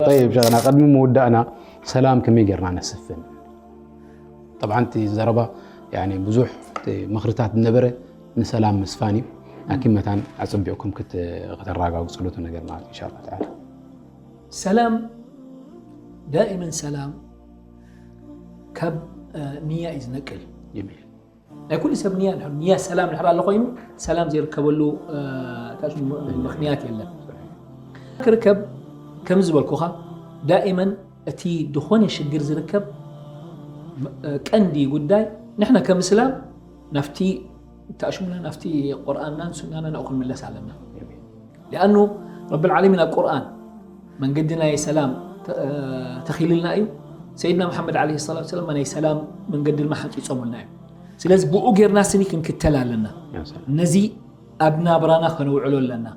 طيب ሸይኽና፣ ቅድሚ ምውዳእና ሰላም ከመይ ጌርና ነስፍን? ጠብዓን እቲ ዘረባ ያኒ ብዙሕ እቲ ምኽርታት ዝነበረ ንሰላም ምስፋን እዩ። ላኪን መታን ኣጸቢቕኩም ክት-፣ ከተረጋግጽሉ እቲ ነገር ማለት ኢንሻላህ ተዓላ። ሰላም ዳኢመን ሰላም ካብ ንያ እዩ ዝነቅል። ጀሚል። ናይ ኩሉ ሰብ ንያ ንያ ሰላም ድሕር ኣሎ ኮይኑ ሰላም ዘይርከበሉ ምክንያት የለን። ክርከብ ከም ዝበልኩኻ ዳኢመን እቲ ዝኾነ ሽግር ዝርከብ ቀንዲ ጉዳይ ንሕና ከም እስላም ናፍቲ ተኣሽሙና ናፍቲ ቁርኣንናን ሱናና ናብኡ ክንምለስ ኣለና። ሊኣኑ ረብል ዓለሚን ኣብ ቁርኣን መንገዲ ናይ ሰላም ተኺልልና እዩ። ሰይድና መሓመድ ዓለይሂ ሰላቱ ወሰላም ናይ ሰላም መንገዲ ድማ ሓንፂፆምልና እዩ። ስለዚ ብኡ ጌርና ስኒ ክንክተል ኣለና። ነዚ ኣብ ናብራና ከነውዕሎ ኣለና።